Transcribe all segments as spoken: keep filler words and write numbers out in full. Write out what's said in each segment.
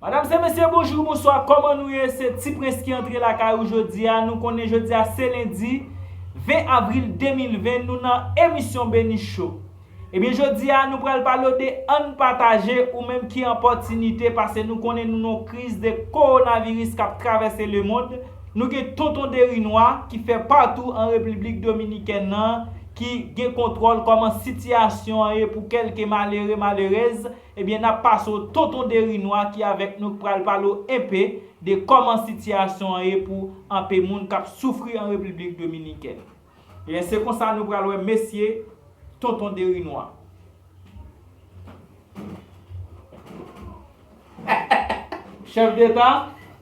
Madam se mesye, bonjou, bonswa, kòman nou ye? Se Ti Prens ki antre lakay ou jodi a. Nou konnen jodi a se lendi ven avril de mil ven, nou nan emisyon Beni Show. Ebyen, jodi a, nou pral pale w de ann pataje ou menm ki an pòtinite, paske nou konnen nou nan yon kriz de kowonaviris k ap travèse lemonn. Nou gen Tonton Derinwa ki fè patou an Repiblik Dominikèn nan, ki gen kontwòl kòman sitiyasyon an ye pou kèlke malere, malerez. Ebyen, n ap pase w Tonton Derinwa ki avèk nou, k pral pale w enpe de kòman sitiyasyon an ye pou anpe moun k ap soufri an Repiblik Dominikèn. Ebyen, se konsa nou pral wè mesye Tonton Derinwa. Chèf deta,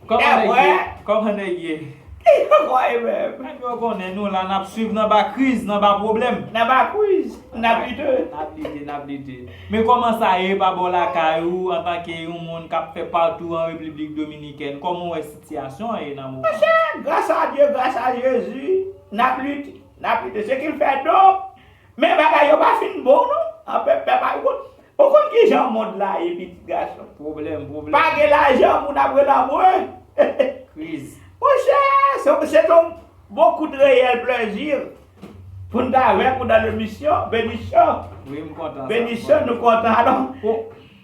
kòman nèg ye? Kòman nèg ye? Ki yo kwè menm? Nèg yo konnen nou la, n ap swiv nan ba kriz, nan ba pwoblèm. Nan ba kriz, n ap lite. N ap lite, n ap lite. Men kòman sa ye pa bò lakay ou, antanke yon moun k ap fè patou an Repiblik Dominikèn? Kòman w wè sitiyasyon an ye nan moman? Monchè, gras a Dye, gras a Jezi, n ap lite, n ap lite. Se ki l fè donk, men bagay yo pa fin bon non. Anpè pèp a, ou konn, ou konn ki jan mond la ye, pitit gason? Pwoblèm, pwoblèm. Pa gen lajan, moun ap rele anmwe. Kriz. Monchè, se, se yon bon kout reyèl plèzi pou n ta avèk ou nan lemisyon Beni Show. Wi, m kontan sa. Beni Show, nou kontan. Alò,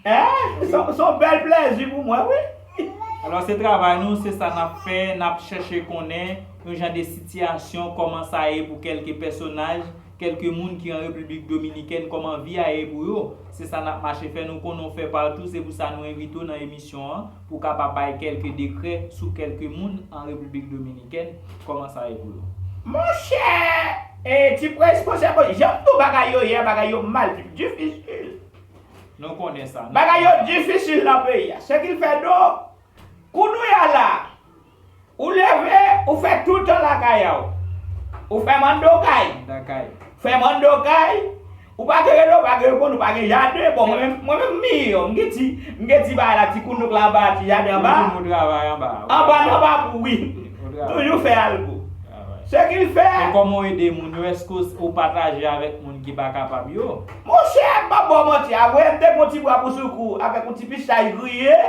en, se, se yon bèl plèzi pou mwen, wi. Alò, se travay nou, se sa n ap fè, n ap chèche konnen yon jan de sitiyasyon, kòman sa ye pou kèlke pèsonaj, kèlke moun ki an Repiblik Dominikèn, kòman vi a ye pou yo. Se sa n ap mache fè, nou konnen w fè patou, se pou sa nou envite w nan emisyon an, pou w kapab bay kèlke dekrè sou kèlke moun an Repiblik Dominikèn, kòman sa ye pou yo. Monchè, e, Ti Prens, monchè, bon, jan m di w bagay yo ye a, bagay yo mal, difisil. Nou konnen sa. Bagay yo difisil nan peyi a. Se ki l fè donk, kounye a la, ou leve, ou fè tout tan lakay a w. Ou fè manda w kay. Manda kay. Fè manda w kay. Ou pa gen rele, ou pa gen reponn, ou pa gen jaden. Bon, mwen menm, mwen menm, m miyò. M gen ti, m gen ti bagay la, ti kounouk la anba, ti jaden anba. Toujou travay anba. Anba, nan anba pou wi. Toujou fè algo. Se ki l fè. Men kòman w ede moun yo? Èske w, w pataje avèk moun ki pa kapab yo? Monchè, m p ap ba w manti. Apre, m te pran ti bwa pou soukou avèk yon ti pistach griye.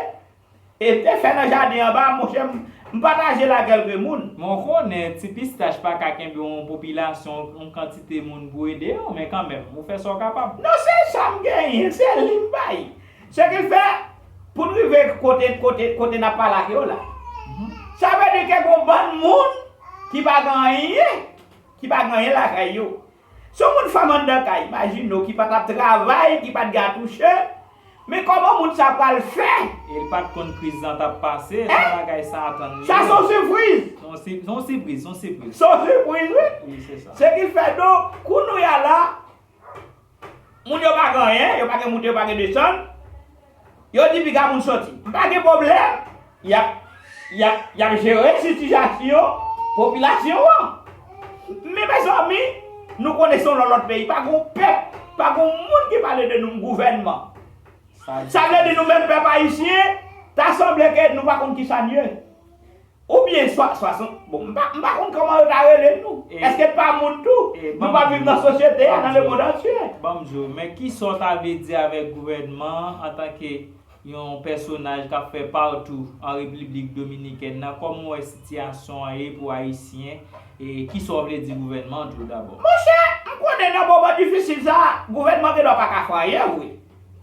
E te fè nan jaden anba, monchè, m, m pataje l ak kèlke moun. Men w konnen, ti pistach pa ka kenbe yon popilasyon, yon kantite moun pou ede yo, men kanmenm, ou fè sa w kapab. Non, se sa m genyen, se li m bay. Se ki l fè, pou n rive kote, kote, kote n ap pale ak yo la. Sa vle di ke gon bann moun ki pa gen anyen, ki pa gen anyen lakay yo. Si yon moun fanm anndan kay, imajine w, ki pa t ap travay, ki pa t gen atouche, men kòman moun sa pral fè? E l pa t konn kriz lan t ap pase, se bagay sa atann li. Sa se yon sipriz. Se yon si-, se yon sipriz, se yon sipriz. Se yon sipriz, wi. Wi, se sa. Se ki fè donk, kounye a la, moun yo pa gen anyen, yo pa gen moute, yo pa gen desann. Yo di piga moun soti. M pa gen pwoblèm. Y ap, y ap, y ap jere sitiyasyon popilasyon an. Men mezanmi, nou konnen se yon lòt, lòt peyi. Pa gen yon pèp, pa gen yon moun ki pale de nou, gouvènman. Sa vle di nou menm pèp ayisyen, ta sanble ke nou pa konn kisa n ye. Oubyen swa, swa se, bon, m pa, m pa konn kòman yo ta rele nou. Èske n pa moun tou? Nou pa viv nan sosyete a, nan lemonn antye. Ban m di w, men kisa w ta vle di avèk gouvènman an, antanke yon pèsonaj k ap fè patou an Repiblik Dominikèn nan? Kòman w wè sitiyasyon an ye pou Ayisyen? E kisa w vle di gouvènman tou dabò? Monchè, m konnen nan moman difisil sa a, gouvènman gendwa pa ka fè anyen vre.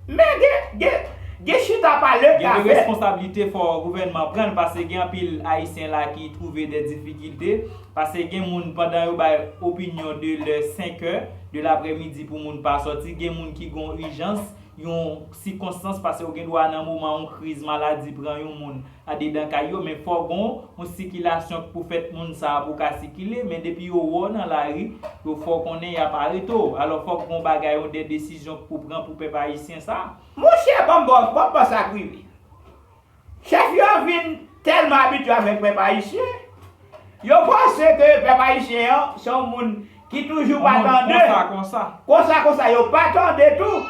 Men gen, gen, gen chita pale k ka fèt. Gen de responsablite fò gouvènman pran l, paske gen anpil Ayisyen la ki twouve de difikilte, paske gen moun, pandan yo bay opinyon de lè senk è de laprèmidi pou moun pa sòti, gen moun ki gen yon ijans, yon sikonstans, paske ou gen dwa nan moman yon kriz maladi pran yon moun andedan kay yo, men fò gon yon sikilasyon k pou fèt moun sa a pou ka sikile, men depi yo wè w nan lari, yo fè w konnen y ap arete w. Alò, fòk gon bagay, yon de desizyon k pou pran pou pèp ayisyen sa a. Monchè, ban m ba w, ban m ba w sa k rive. Chèf yo vin tèlman abitye avèk pèp ayisyen, yo panse ke pèp ayisyen an se yon moun ki toujou pa tande. Konsa, konsa. Konsa, konsa, yo pa tande tou.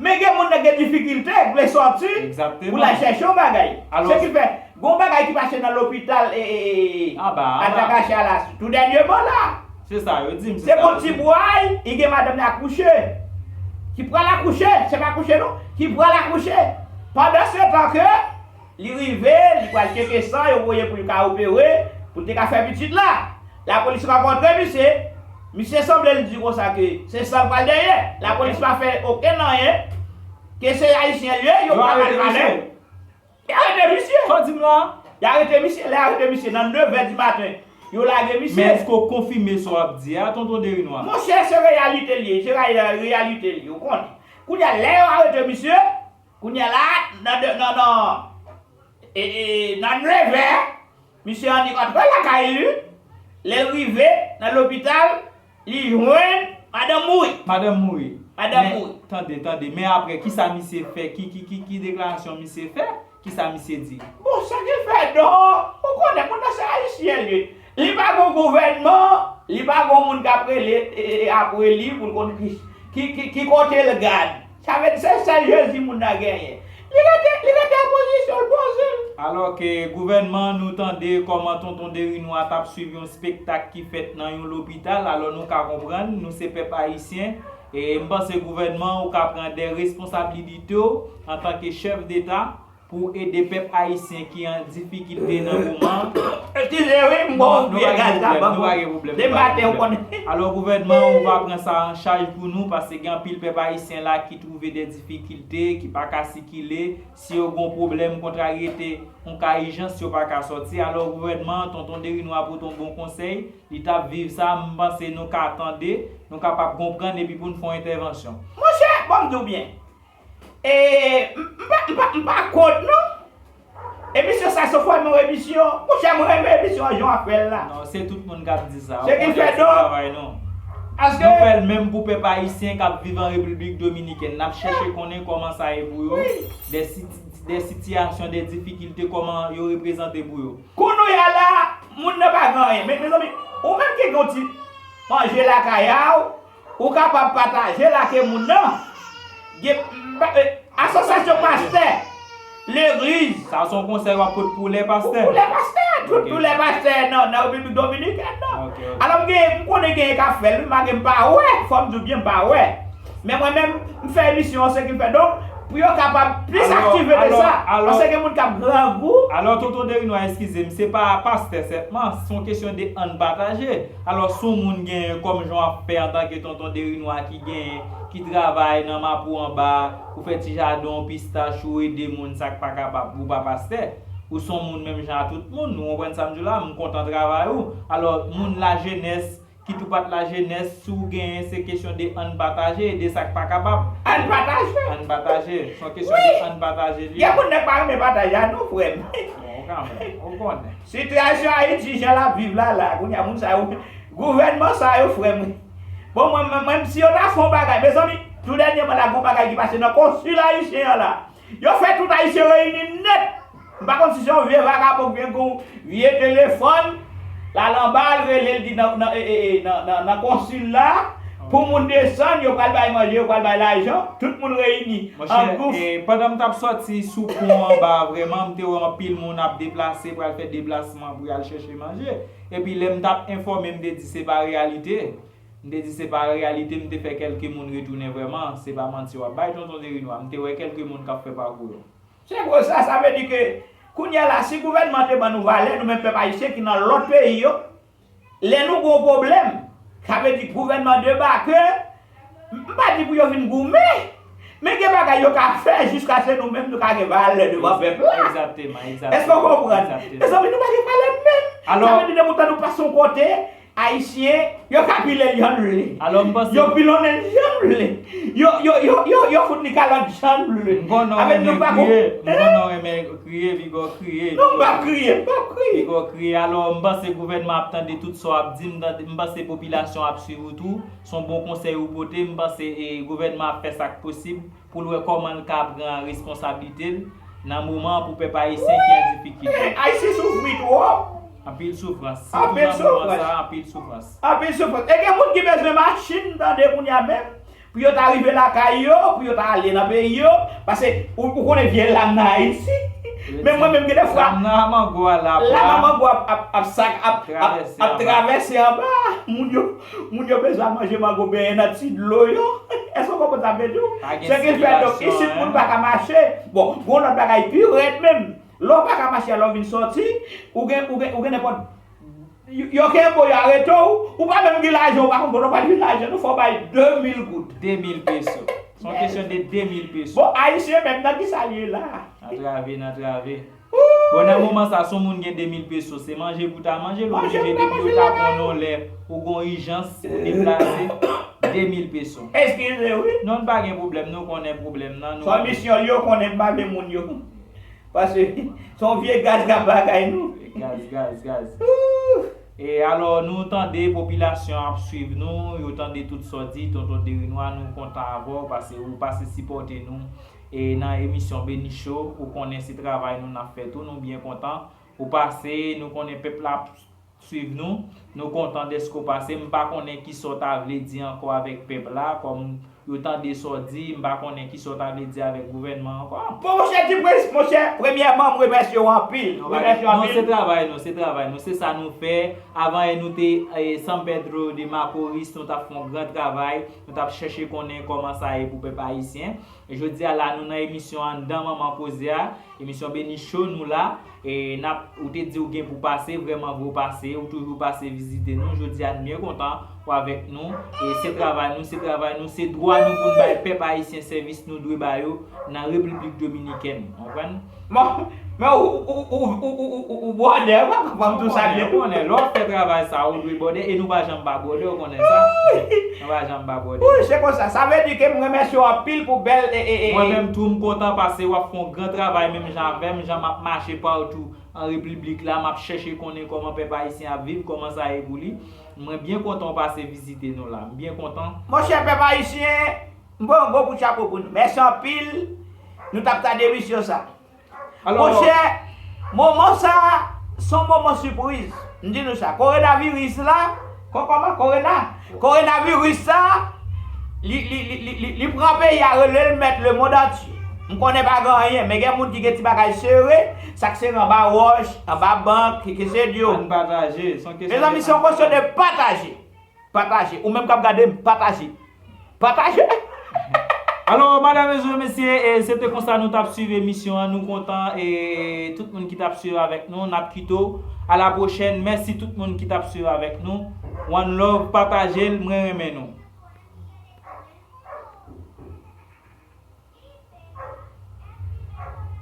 Men gen moun nan gen difikilte, vle sòti pou l al chèche yon bagay. Se ki fè, gon bagay ki pase nan lopital, e, e, e, Atakache a la, tou dènyèman la. Se sa, yo di m, se sa, yo di m. Se gon ti bway, li gen madanm li akouche. Ki pral akouche, se pa akouche non, ki pral akouche. Pandan se tan ke Li rive, li pral tcheke san, yo voye pou li ka opere, pou l te ka fè pitit la. Lapolis rankontre misye, misye sanble l di konsa ke se san l pral dèyè. Lapolis pa fè okenn anyen, ke se Ayisyen l ye, yo pa mal valè. Y arete misye. Sa w di m la? Y arete misye, lè y arete misye nan nevè di maten, yo lage misye. Men èske w konfime sa w ap di a, tonton Derinwa? Monchè, se reyalite l ye, se reyalite l ye, ou konnen. Kounye a, lè yo arete misye, kounye a la, nan, nan, nan, e, e, nan nevè, misye annik antre lakay li, lè l rive nan lopital, li jwenn madanm mouri. Madanm mouri. Madanm mouri. Men, tande, tande, men apre, kisa misye fè? Ki, ki, ki, ki deklarasyon misye fè? Kisa misye di? Bon, sa ki fè, non, ou konnen, moun nan se Ayisyen li. Li pa gon gouvènman, li pa gon moun k ap rele, e, e, apre li pou l konn ki, ki, ki, ki kote l gad. Sa vle di se sèl Jezi moun nan genyen. Li rete, li rete an pozisyon l poze l. Alò ke gouvènman, nou tande kòman tonton Derinwa t ap swiv yon spektak ki fèt nan yon lopital, alò nou ka konprann, nou se pèp ayisyen, e m panse gouvènman ou ka pran de responsablite w antanke chèf deta pou ede pèp ayisyen ki an difikilte nan moman. Eskize wi, m bon, nou pa gen pwoblèm, nou pa gen pwoblèm, nou pa gen pwoblèm. Alò gouvènman ou va pran sa an chaj pou nou, paske gen anpil pèp ayisyen la ki twouve de difikilte, ki pa ka sikile, si yo gon pwoblèm, kontraryete, yon ka ijans, yo pa ka sòti. Alò gouvènman, tonton Derinwa pote yon bon konsèy, li t ap viv sa, m panse nou ka tande, nou kapab konprann epi pou n fè yon entèvansyon. Monchè, bon, m di w byen. E, m, m pa, m pa, m pa kont, non. Emisyon sa se fòm yon emisyon. Monchè, mwen renmen emisyon an jan w ap fè l la. Non, se tout moun k ap di sa. Se ki fè, non. Travay, non. Paske nou fè l menm pou pèp ayisyen k ap viv an Repiblik Dominikèn. N ap chèche konnen kòman sa ye pou yo. Wi. De siti-, de sitiyasyon, de difikilte, kòman yo reprezante pou yo. Kounye a la, moun nan pa gen anyen. Men, mezanmi, ou menm ki gen yon ti manje lakay a w, ou kapab pataje l ak moun nan. Gen, ba, e, asosyasyon pastè, legliz. Sa se yon konsèy w ap pote pou lè pastè? Pou lè pastè, tout, tout lè pastè nan, nan Repiblik Dominikèn nan. Ok, ok. Alò, m gen, m konnen gen k ap fè l, wi, malgre m pa wè, fò m di w byen, m pa wè. Men mwen menm, m fè emisyon an, se ki fè. Donk, pou yo kapab plis aktive de sa, paske gen moun k ap grangou. Alò, tonton Derinwa, eskize m, se pa pastè sèlman, se yon kesyon de ann pataje. Alò, si yon moun genyen kòm jan w ap fè antanke tonton Derinwa ki genyen, ki travay nan Mapou anba, ou fè ti jaden w, pistach, ou ede moun sa k pa kapab, ou pa pastè. Ou se yon moun menm jan a tout moun, ou konprann sa m di w la, m kontan travay ou. Alò, moun lajenès, ki tou pa t lajenès, si w genyen, se kesyon de ann pataje, ede sa k pa kapab. Ann pataje. Ann pataje. Se yon kesyon de ann pataje li ye. Gen moun nèg pa renmen pataje a non, frè m. Bon, kanmenm, ou konnen. Sitiyasyon Ayiti, jan l ap viv la, la, kounye a moun sa yo, gouvènman sa yo, frè m. Bon, mwen, mwen, mwen, si yo ta fè yon bagay, mezanmi, tou dènyèman la, gen yon bagay ki pase nan konsil ayisyen an la. Yo fè tout Ayisyen reyini nèt. M pa konn si se yon vye vagabon ki vin gon vye telefòn, l al anba, l rele, l di nan, nan, e, e, e, nan, nan, nan konsil la, pou moun desann, yo pral bay manje, yo pral bay lajan, tout moun reyini. Monchè, e, pandan m t ap sòti sou pon anba a, vrèman, m te wè anpil moun ap deplase, pral fè deplasman pou y al chèche manje. Epi lè m t ap enfòme, m te di se pa reyalite. M te di se pa reyalite, m te fè kèlke moun retounen vrèman. Se pa manti w ap bay, tonton Derinwa. M te wè kèlke moun k ap fè pakou yo. Se gwo sa, sa vle di ke kounye a la, si gouvènman te ban nou valè, nou menm pèp ayisyen ki nan lòt peyi yo, lè nou gon pwoblèm, sa vle di gouvènman debake, m, m pa di pou yo vin goumen, men gen bagay yo ka fè jiskaske nou menm nou ka gen valè devan pèp la. Egzakteman, egzakteman. Èske w konprann? Egzakteman. Mezanmi, nou pa gen valè menm. Alò, sa vle di depi w tande w pase yon kote, Ayisyen, yo ka pile l jan l vle. Alò, m panse yo pilonnen l jan l vle. Yo, yo, yo, yo, yo fout li kalòt jan l vle. M konnen w renmen kriye. M konnen w renmen kriye, Bigò, kriye. Non, m p ap kriye, m p ap kriye. Bigò, kriye. Alò, m panse gouvènman ap tande tout sa w ap di. M tande, m panse popilasyon ap swiv ou tou. Se yon bon konsèy ou pote. M panse, e, gouvènman ap fè sa k posib pou l wè kòman l ka pran responsablite l nan moman an pou pèp ayisyen ki an difikilte. Ayisyen soufri twòp. Anpil soufrans. Sitou nan moman sa a, anpil soufrans. Anpil soufrans. E gen moun ki bezwen machin, tande, kounye a menm, pou yo ta rive lakay yo, pou yo ta ale nan peyi yo, paske ou, ou konnen vye lam nan Ayiti. Men mwen menm, gen de fwa, lam nan mango a, lam nan mango ap, ap, ap, sak, ap, ap, ap travèse anba, moun yo, moun yo bezwen manje mango, benyen nan ti dlo yo. Èske w konprann sa m vle di w? Se ki fè, donk, isit moun pa ka mache. Bon, gon lòt bagay pi rèd menm. Lè w pa ka mache a, lè w vin sòti, ou gen, ou gen, ou gen nenpòt, yo, yo kenbe w, yo arete w, ou pa menm gen lajan, ou pa konn kote w pral jwenn lajan, non, fò w bay de mil goud. De mil peso. Se yon kesyon de de mil peso. Bon, Ayisyen menm, nan ki sa l ye la? Nan trave, nan trave. Bon, nan moman sa, si yon moun gen de mil peso, se manje pou ta manje l, oblije depi yo ta konnen yon lè ou gon ijans, ou deplase, de mil peso. Eskize, wi. Non, n pa gen pwoblèm, nou konnen pwoblèm nan. Sòl misyon yo konnen m pa vle moun yo. Paske se yon vye gaz k ap bagay nou. Gaz, gaz, gaz. E alò, nou tande popilasyon ap swiv nou, yo tande tout sa w di, Tonton Derinwa, nou kontan avè w, paske ou pase sipòte nou. E nan emisyon Beni Show, ou konnen se travay nou n ap fè tou, nou byen kontan. Ou pase, nou konnen pèp la ap swiv nou, nou kontan dèske w pase. M pa konnen kisa w ta vle di ankò avèk pèp la, kòm yo tande sa w di, m pa konnen kisa w ta vle di avèk gouvènman ankò. Bon, monchè Ti Prens, monchè, premyèman, m remèsye w anpil. M remèsye w anpil. Non, se travay nou, se travay nou, se sa nou fè. Avan yè nou te, eh, San Pedro de Macorís, nou t ap fè yon gran travay, nou t ap chèche konnen kòman sa ye pou pèp ayisyen. E jodi a la, nou nan emisyon Anndan Manman Koze a, emisyon Beni Show nou la. E n ap, ou te di w gen pou pase, vrèman vre w pase, ou toujou pase vizite nou. Jodi a, n byen kontan w avèk nou. E se travay nou, se travay nou, se dwa nou pou n bay pèp ayisyen sèvis nou dwe ba yo nan Repiblik Dominikèn. Ou konprann? Bon, men ou, ou, ou bwòdè, ou pa konprann tou sa byen. Ou konnen, lè w ap fè travay sa, ou dwe bwòdè, e nou pa janm pa bwòdè, ou konnen sa. Nou pa janm pa bwòdè. Wi, se konsa. Sa vle di ke m remèsye w anpil pou bèl, e, e, e, mwen menm tou, m kontan paske w ap fè yon gran travay menm jan avè m, jan m ap mache patou an Repiblik la, m ap chèche konnen kòman pèp ayisyen ap viv, kòman sa ye pou li. Mwen byen kontan w pase vizite nou la. M byen kontan. Monchè pèp ayisyen, m pran yon gwo kout chapo pou nou. Mèsi anpil. Nou t ap tann emisyon sa. Alò, monchè, moman sa, se yon moman sipriz. M di nou sa, kowonaviris la, kò-, kòman, kowona? Kowonaviris sa, li, li, li, li, li, li pran peyi a, rele l mèt lemonn antye. M konnen pa gen anyen, men gen moun ki gen ti bagay sere, sa k sere anba wòch, anba bank, ke, ke se dyo. Ann pataje, se yon kesyon de pataje. Mezanmi, se yon kesyon de pataje. Pataje. Ou menm k ap gade m, pataje. Pataje. Alò, madam e mesye, e, se te konsa nou t ap swiv emisyon an. Nou kontan, e, tout moun ki t ap swiv avèk nou. N ap kite w. A la pwochèn. Mèsi tout moun ki t ap swiv avèk nou. One love, pataje l, mwen renmen nou.